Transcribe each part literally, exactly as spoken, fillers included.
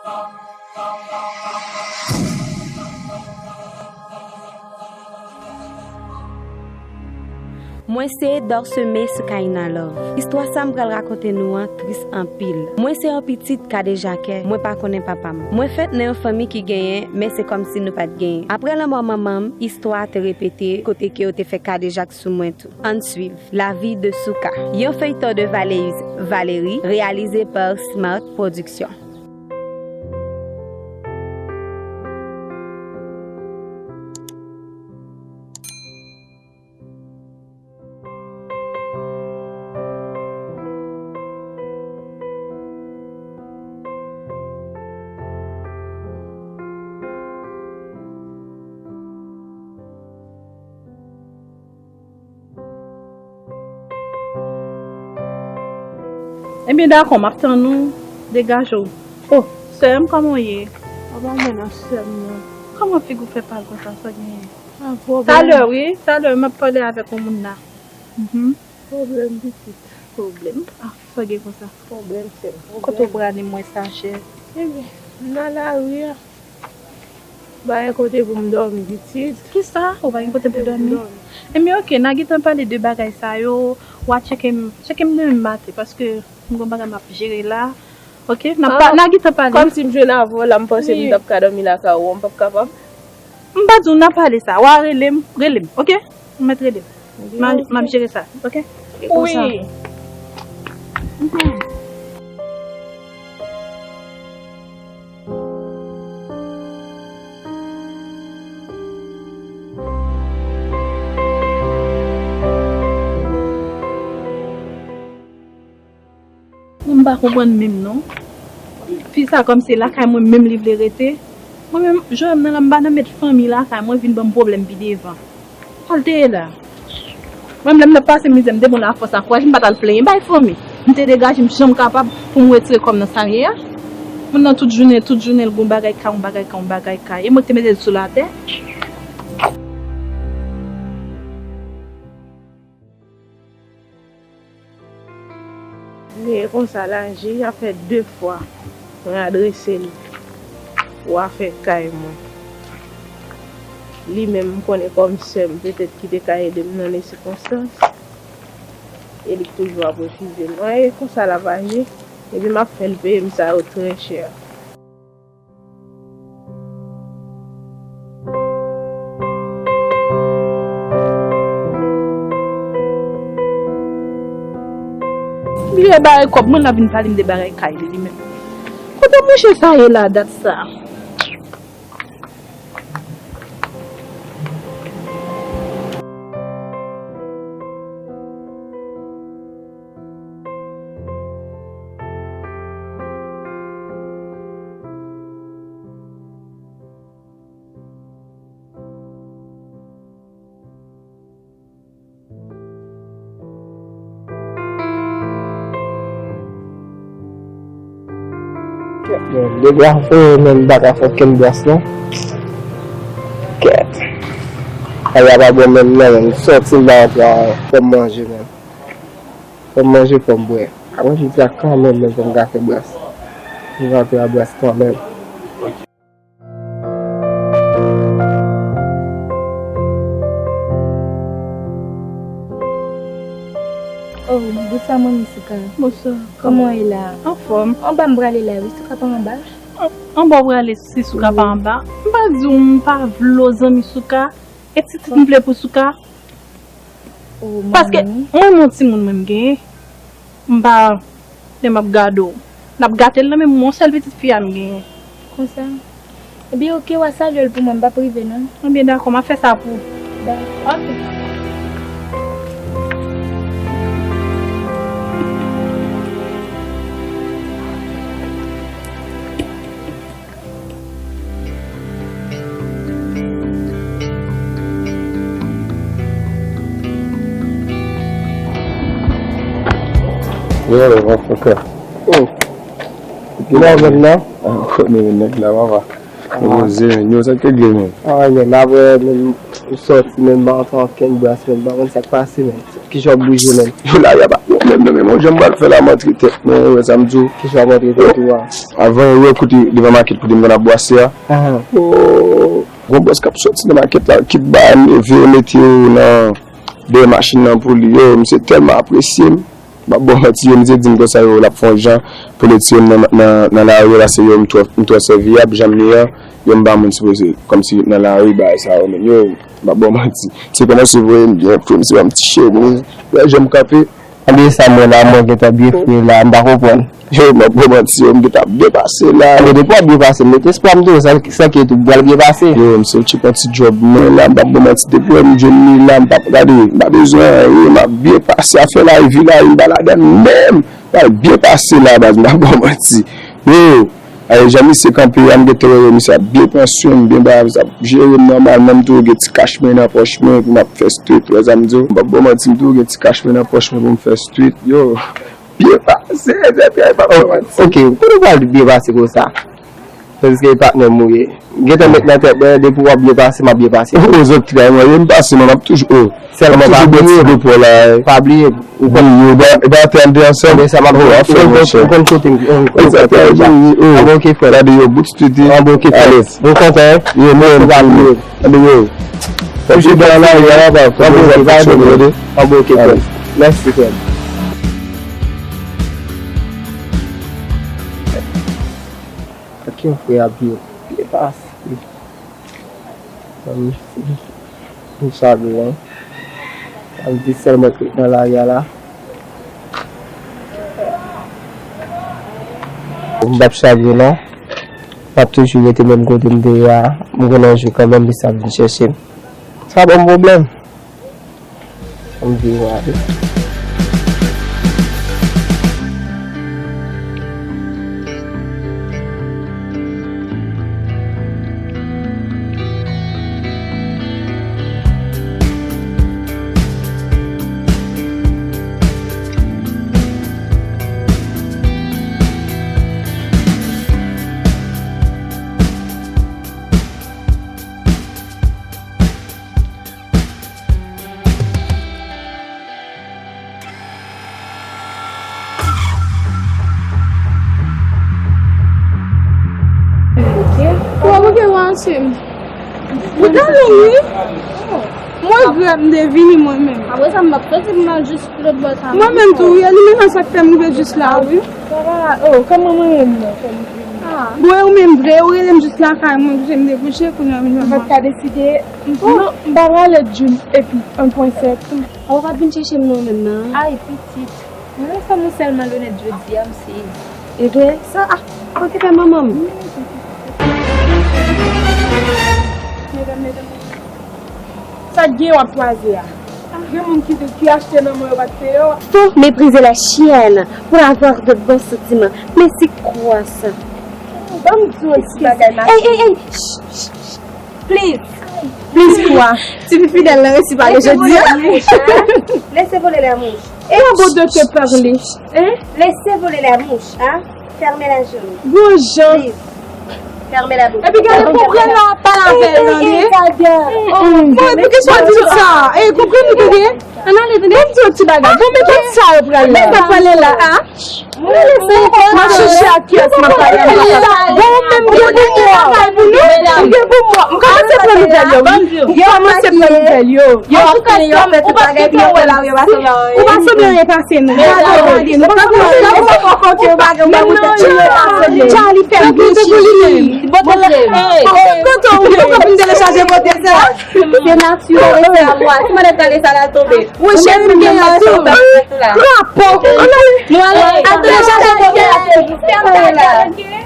Mwen se Dorseme sou Kaina Love. Istwa sa m pral rakonte nou an tris anpil. Mwen se yon pitit kadejakè, mwen pa konnen papa m. Mwen fèt nan yon fanmi ki genyen, men se kòmsi nou pa t genyen. Apre lanmò manman m, istwa a te repete kote ke yo te fè kadejak sou mwen tou. Ann swiv. La vie de Souka. Yon feyton de Valéus Valéry, réalisé par Smart Production. Ebyen, dakò, m ap tann ou. Degaje w. Oh, sè m, kòman w ye? Apa mwen nan sè m nan. Kòman figi w fè pal konsa, sa genyen? Ah, pwoblèm. Talè, wi, talè, m ap pale avèk yon moun la. Mhm. Pwoblèm, pitit. Pwoblèm? Ah, sa gen konsa? Pwoblèm, sè m, pwoblèm. Kote w prale, mwen sa, chè? Ebyen, m nan lari a. Bay kote pou m dòmi, pitit. Kisa? Ou pa gen kote pou dòmi? Ebyen, oke, n a gentan pale de bagay sa yo. W a tcheke m, tcheke m demen maten, paske m gon bagay m ap jere la. Oke? N a pa, n a gentan pale. Kòm si m jwenn avè w la, m panse m t ap ka dòmi lakay ou, m p ap kapab. M pa di w n a pale sa. W a rele m, rele m, oke? Ou mèt rele m. M a, m ap jere sa, oke? E konsa. Wi. Mhm. Mwen m pa konprann menm non. Fi sa kòmsi lakay mwen menm li vle rete. Mwen menm, Joèm nan la m pa nan met fanmi lakay mwen vin ban m pwoblèm pi devan. Sa l te ye la? Mwen menm lè m t ap pase mizè m te bon la fòs ak kouraj, m pa t al plenyen bay fanmi. M te degaje m jan m kapab pou m retire kò m nan sa m ye a. Moun nan tout jounen, tout jounen l gon bagay kay, yon bagay kay, yon bagay kay. E mwen k te mete l sou latè. Men e konsa l aji, a fè de fwa mwen adrese l pou afè kay mwen. Li menm, m konnen kòm sè m, petèt ki te ka ede m nan de sikonstans, e li k toujou ap refize m. E konsa l ap aji, epi m ap fè l peye m sa yo trè chè. Li bay kòb mwen, l ap vin pale m de bagay kay li, li menm. Kote mouche sa ye la, dat sa? Bon, depi afè menm m pa ka fè okenn bwès non. Kèt. Kay la pa bon menm non, menm sòti m pa rantre ankò, fò m manje menm. Fò m manje, fò m bwè. Apre m di a kanmenm, menm fò m ka fè bwès. M rantre a bwès kanmenm. Oh, bonswa manmi Souka. Bonswa. Kòman w ye la? Anfòm. Anba m prale la wi, Souka pa anba? An-, anba w prale si Souka pa anba? M pa di w m pa vle w zanmi Souka. E titit m vle pou Souka. Oh, paske manmi, mwen menm yon timoun mwen m genyen. M pa, lè m ap gade w, n ap gate l nan men m, yon sèl pitit fi a m genyen. Konsa? Ebyen, oke, w a salye l pou mwen, m p ap rive non. Ebyen, dakò, m ap fè sa pou ou. Dakò. Oke. Yo, yo, frè. Oh. Ki la menm nan? Ah, konnen nèg la, papa. Ah. Yo, zen, yo, sa te gen menm. Ah, men, apre, menm, m sòti, menm, m pa antre ankenn bwès, menm, m pa konn sa k pase, menm. Kijan w ap bouje, menm? Yo, la, y a pa, yo, menm, Non, men mwen, jan m pral fè la, m antre tèt mwen, ou wè sa m di w. Kisa w ap antre tèt ou a? Avan, yo wè kote devan makèt kote m konn ap bwase a. Ahan. Oh, gon bòs k ap sòti nan makèt la, ki ba m leve, mete yo nan dèyè machin nan pou li. Yo, misye tèlman apresye m. M p ap ba w manti, yo, misye di m konsa, yo, l ap fè yon jan pou l retire m nan, nan, nan lari a, paske, yo, m twò, m twò sèviyab, jan m ye a, yo, m pa moun sipoze, kòmsi nan lari, bagay sa yo, men, yo, m p ap ba w manti. Se kòmanse voye m byen, pou misye ban m ti chemiz, wè jan m kanpe. Anben sa, mwen la, mwen gentan byen fre la, m pa konprann. Yo, m ap ba w manti, yo, m gentan ap byen pase la. Anben, depi w ap byen pase, m met espwa m tou, sa, sa ki tou, pral byen pase. Yo, m soti pran ti djòb mwen la, m p ap ba w manti, depi w wè m jwenn li la, m p ap gade, m pa bezwen anyen, m ap byen pase, afè lavi la, m pa ladann menm. Pral byen pase la, baz, m p ap ba w manti. Yo, ay, jan misye kanpe a, m gentan wè, yo, misye ap byen pran swen m, byen ba, misye ap jere m nòmalman, m toujou gen ti kach mwen nan pòch mwen pou m ap fè street, wè sa m di w? M p ap ba w manti, m toujou gen ti kach mwen nan pòch mwen pou m fè street, yo. Byen pase, zètè, pa pran manti. Ok, kote w pral byen pase konsa? Paske e patnè m ou ye. M gentan met nan tèt mwen, depi w ap byen pase, m ap byen pase. O, zòt tray mwen, yo, m pase, mwen, m ap toujou, o. Sèlman pa bliye. Depo la. Pa bliye. Ou konn, yo, ba, ba, te antre ansanm. Anben sa, m ap, o, anfen, monchè. Ou konn kote m, ou konn kote m deja. Anben, ok, frè. Gade, yo, bout street. Anben, ok, frè. Ou kontan, wi? Yo, mwen, pa bliye. Anben, yo. Toujou dans la vie, là, là, là. Anben, ok, pa bliye. Anben, ok, frè. Mèsi, frè. Ak yon frè ap byen, byen pase. Kòm m chagren, sa m di sèlman k ret nan lari a la. M p ap chagren non. M ap toujou rete menm kote m te ye a. M konnen yon jou kanmenm li sa vin chèche m. Sa pa yon pwoblèm. Ann vire ale. Ou ap oke w a ansem. Ou ta long wi. Mwen grèt m te vini mwen menm. Apre sa m ap soti m al jis lòt bò sa. Mwen menm tou wi, e li menm sa k fè m rive jis la wi. Sa va, oh, kòman mwen menm nan? Bon, e ou menm vre, ou rele m jis lakay mwen, kote m te kouche, kounye a m vin wè. M pa t ka deside. Non, m pa prale June epi yon pwen sèt. Ou pa t vin chèche m non menm nan. Ay, pitit. Mwen wè fanm ou sèl malonèt jodi a, m sezi. Ebyen, sa, ah, okipe manman m. Medam, medam. Sa k gen w ap kwaze a? Gen moun ki, ki achte nan men w yo pa t peye w? Faut mépriser la chienne pour avoir de bons sentiments. Mais c'est quoi ça? Ban m di w yon ti bagay, ma. Ey, ey, ey! Ch, ch, ch. Please. Please, kwa? Tifi fidèl lan resi pale jodi a. Laissez voler la mouche, hein? Laissez voler la mouche. Et on beau de te parler. Hein? Laissez voler la mouche, hein? Fermez la gueule. Bon jan. Please. Fermez la bouche. Epi gade konprann la ap pale avè l, tande. Bon, pou ki sa w di sa? E konprann nou tande? Ann ale, tande. Bon, m di yon ti bagay. Bon, men tout sa yo pral la. Mwen pale la, a? M ap chèche ak kiyès m ap pale a. Bon, ou menm gen pou mwen. Ou gen pou mwen. M kòmanse pran nouvèl yo. M kòmanse pran nouvèl yo. Yo, ou pa sanble anyen pase non. Gade, gade, nou pa sanble anyen pase. Charlie fè m vin sou li menm. Kote ou ye? Ou pa fin telechaje kote sa. Se natirèl, se a mwa. Si mwen kale sa la tonbe. Wi, cheri, m gen yon tou. Krapo. Nou ale. Al telechaje kote a. Fèm bagay.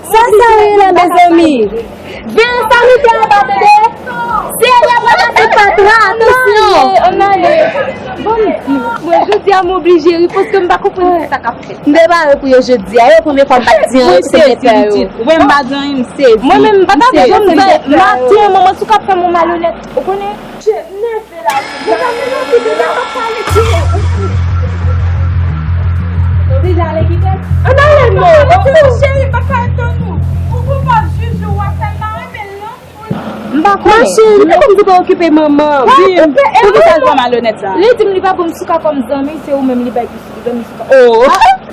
Sa, sa ye la, mezanmi? Veye sanitè anba, tande. Sere pral pase fatra, atansyon. Ann ale. Bon, m di, mwen, jodi a, m oblije ri, paske m pa konprann ki sa k ap fèt. M te pare pou yo jodi a. E premye fwa m pa t di anyen pou se yo. Mwen, m pa di anyen, m sezi. Mwen menm, m pa t ap janm fè maten, manman sou k ap fè m yon malonèt. Ou konnen? Cheri, m nève la wi. Ou pa vin nan figi la, m ap pale byen. Ou deja ale kite m? Ann ale non. Ou di, cheri, m pa ka tann ou. Ou pou pa jije w a fè m pa renmen l non. M pa Mache, li pa konn se pa okipe manman. Di m, poukisa l pa malonèt sa? Li di m li pa ban m Souka kòm zanmi, se ou menm li bay plis zanmi Souka. Oh,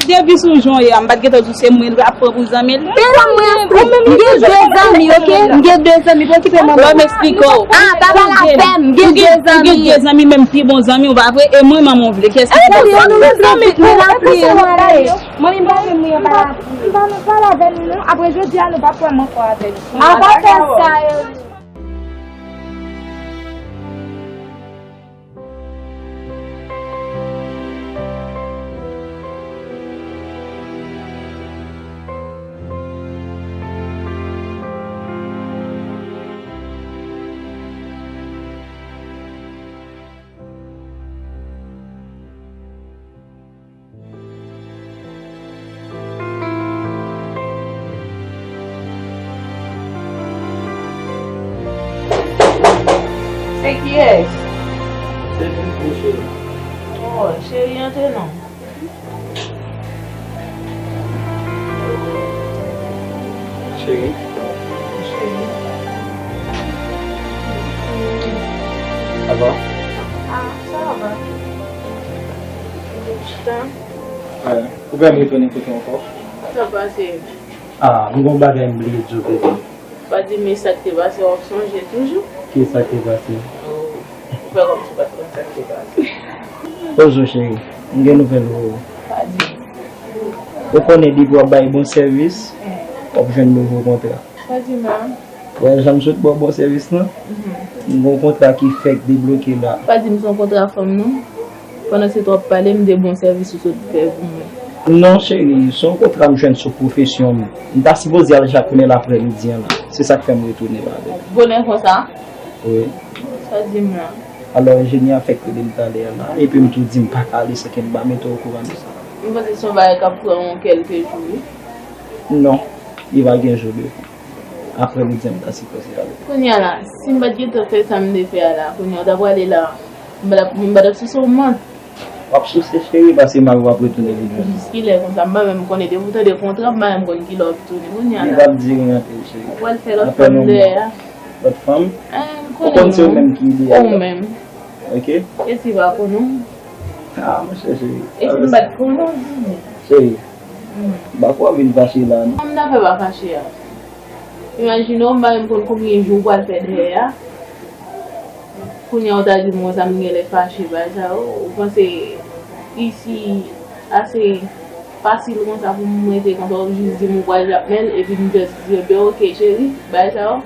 depi sou jan w ye a, m pa t gentan di w se mwen l ap pran pou zanmi l. E zanmi, ou menm li gen de zanmi, oke? M gen de zanmi, pa okipe manman. Bon, m eksplike w. Ah, pa pale avè m, m gen de zanmi. Ou gen de zanmi, menm pi bon zanmi w, pa vre? E mwen, manman w vle, kiyès ki pi bon zanmi? Zanmi, nou menm zanmi, nou la priye. Manmi, m pa vle mouye anba lapli. M pa nan pale avè nou non. Apre jodi a, nou p ap wè m ankò avè nou. A pa fè sa yo. Se kiyès? Se Fifi, cheri. Oh, cheri, antre non. Cheri. Cheri. Sa va? Ah, sa va. Chita. Ou fè m retounen kote w ankò? Sa pase? Ah, m gon bagay m bliye di w, bebe. Pa di m sa k te pase, w ap sonje toujou? Ki sa k te pase? Oh, ou fè kòmsi w pa t konn sa k te pase. Bonjou, cheri. M gen nouvèl pou ou. Pa di m. Ou konnen depi w ap bay bon sèvis, w ap jwenn nouvo kontra. Pa di m la. Wè jan m sot ba w bon sèvis lan? Mhm. M gon kontra ki fèk debloke la. Pa di m se yon kontra fanm non. Pandan se w ap pale m de bon sèvis ou sot fè pou mwen. Non, cheri, se yon kontra m jwenn sou pwofesyon m. M ta sipoze al Jakmèl aprè midi an la. Se sa k fè m retounen la avèk ou. Bonè konsa? Wi. Sa di m la? Alò, enjenyè a fèk rele m talè a la, epi m tou di m pa ka ale san ke m pa mete w okouran de sa. M panse se yon bagay k ap pran yon kèlke jou, wi. Non, li pa gen jou depi. Aprè midi an m ta sipoze ale. Kounye a la, si m pa t gentan fè sa m te fè a la, kounye a w ta prale la, m pa t ap, m pa t ap sou mòn. W ap souse, cheri, paske mari w ap retounen vin jwenn ou. Jiskilè konsa? M pa menm konnen, depi w tande kontra, m pa menm konn kilè w ap tounen. Kounye a la. Li p ap di anyen anpil, cheri. Ou pral fè lòt fanm dèyè a. Lòt fanm? Ou konn se ou menm ki ideyal la. Ou menm. Ok. E si pa konnen w? Ah, monchè, cheri. E si m pa t konnen w, di m. Cheri, m pa kwè w vin fache la, non. Kòman m ta fè pa fache a? Imajine w, m pa menm konn konbyen jou w pral fè dèyè a. Kounye a w ta di m konsa m genlè fache, bagay sa yo. Ou panse isi ase fasil konsa pou m rete konsa, w ap jis di m ou pral Jakmèl, epi m just di, ebyen, ok, cheri, bagay sa yo.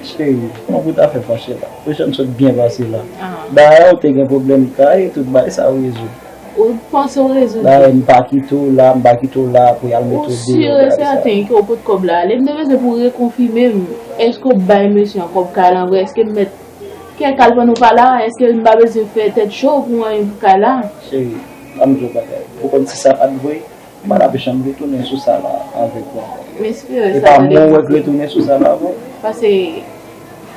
Cheri, kòman pou w ta fè fache la? Ou janm sot byen pase la. Ah. Dayè, ou te gen pwoblèm kay, tout bagay sa yo rezoud. Ou panse w rezoud? Dayè, m pa kite w la, m pa kite w la pou y al mete w deyò, bagay sa yo. Ou si e sèten ke w pot kòb la ale? M te bezwen pou w rekonfime m. Èske w bay mesye an kòb kay la vre? Èske m mèt kè kay la pandan w pa la? Èske m pa bezwen fè tèt cho pou anyen pou kay la? Cheri, ann di w bagay. Ou konn si sa pa t vre, m pa t ap janm retounen sou sa la avèk ou ankò. M espere sa pa t vre. E pa mwen w wè k retounen sou sa la avè w. Paske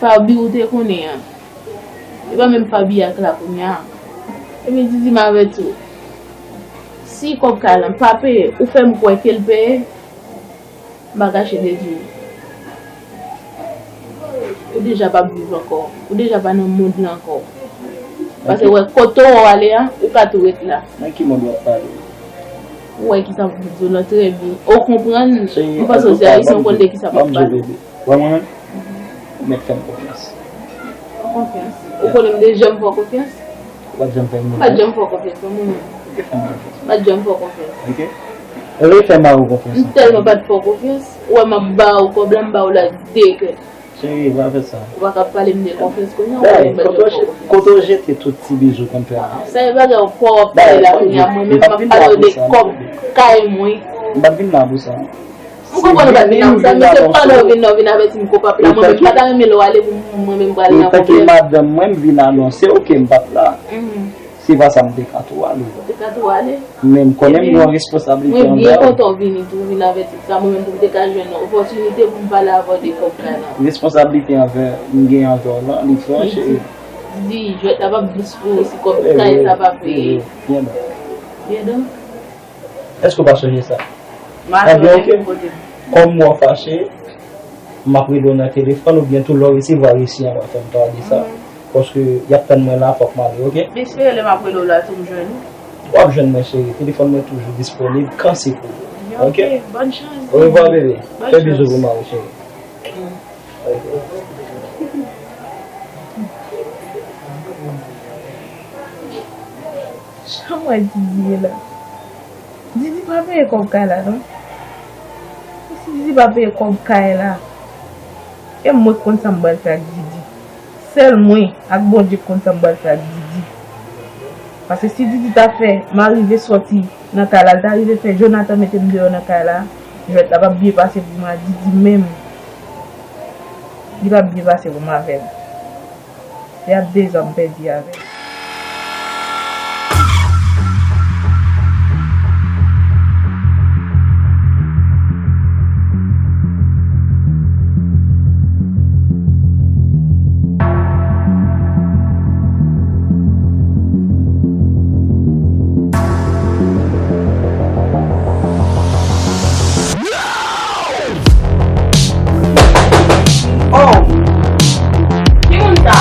Faby ou te konnen an. E pa menm Faby a k la kounye a. Epi di di m avèti w. Si kòb kay lan pa peye, ou fè m kwè ke l peye, m pa kache de di w. Ou deja p ap viv ankò. Ou deja pa nan mond lan ankò. Paske wè kote w ale a, ou ka tou ret la. Nan ki mond w ap pale? Ou wè kisa m di w lan trè byen. Ou konprann? M panse w se Ayisyen, ou konn de kisa m ap pale. Wè mwen menm, ou mèt fè m konfyans. Konfyans? Ou konnen m te janm fè w konfyans? Ou pa t janm fè m konfyans? M pa t janm fè w konfyans, non, mwen menm. Ou te fè m konfyans. M pa t janm fè w konfyans. Ok. Refè mari w konfyans ankò. M tèlman pa t fè w konfyans, ou wè m ap ba w kòb la, m ba w la de kè. Cheri, pa fè sa. Ou pa ka ap pale m de konfyans kounye a, ou konnen m pa t janm fè w konfyans. Kote w jete tout ti bijou konn fè a? Sa e bagay w pa w ap pale la kounye a, mwen menm m ap pale w de kòb kay mwen. M pa t vin la pou sa. M konprann ou pa t vin la pou sa, men se pandan w vin la, w vin avèti m ke w p ap la. Mwen menm, m pa ta renmen lè w ale pou mwen menm pral nan pwoblèm. Etanke madanm mwen, m vin anonse w ke m p ap la. Mhm. Se pa sa m te ka tou ale. Ou te ka tou ale? Men m konnen m gen yon responsablite anvè w. Mwen byen kontan w vini tou, w vin avèti m sa, mwen menm tou m te ka jwenn yon opòtinite pou m pale avè w de kòb kay lan. Responsablite anvè, m gen anvè w lan, li twò, cheri. Di, jwèt la p ap dous pou ou si kòb kay sa pa peye. Byen donk. Byen donk. Èske w pa sonje sa? Ebyen, ok. Kòm w fache, M ap rele w nan telefòn oubyen tou lè w resevwa resi an, w ap fè m pale sa. Paske y ap tann mwen la, fòk m ale, oke? M espere lè m ap rele w la tou m jwenn ou. W ap jwenn mwen, cheri. Telefòn mwen toujou disponib, kan se pou ou. Oke? Bòn chans. Orevwa, bebe. Fè bizou pou mari, cheri. Jan mwen Didi ye la. Didi pa peye kòb kay la non. E si Didi pa peye kòb kay la, e mwen k konn sa m pral fè ak Didi. Sèl mwen ak Bondye k konn sa m pral fè ak Didi. Paske si Didi ta fè m arive sòti nan kay la, l ta rive fè Jonathan mete m deyò nan kay la, jwèt la p ap byen pase pou mwen ak Didi menm. Li p ap byen pase pou mwen avè l. Se ap dezòd m pèdi avè l. Oh! Ki moun sa?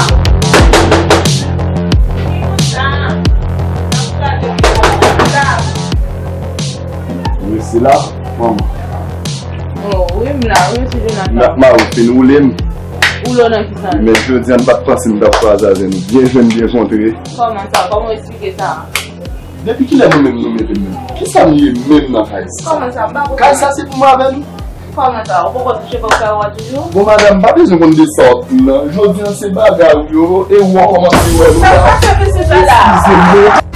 Ki moun sa? N ap gade pou moun sa. Mesye la, manman. Oh, wi, m la, wi, mesye Jonathan. M ak mari w fin woule m. Woule w nan ki sans? Men jodi a, m pa t panse m t ap kwaze avè nou. Byen jwenn, byen kontre. Kòman sa? Kòman w eksplike sa? Depi kilè nou menm nou mete menm? Kisa m ye menm nan kay sa? Kòman sa? M pa konprann. Kay sa se pou mwen avè nou? Kòman sa? Ou poko touche kòb kay ou a toujou? Bon, madanm, m pa bezwen konn de sa w ap di m nan. Jodi a se bagay ou yo, e ou a kòmanse wè nou la. Sa k pase mesye sa la? Eskize m.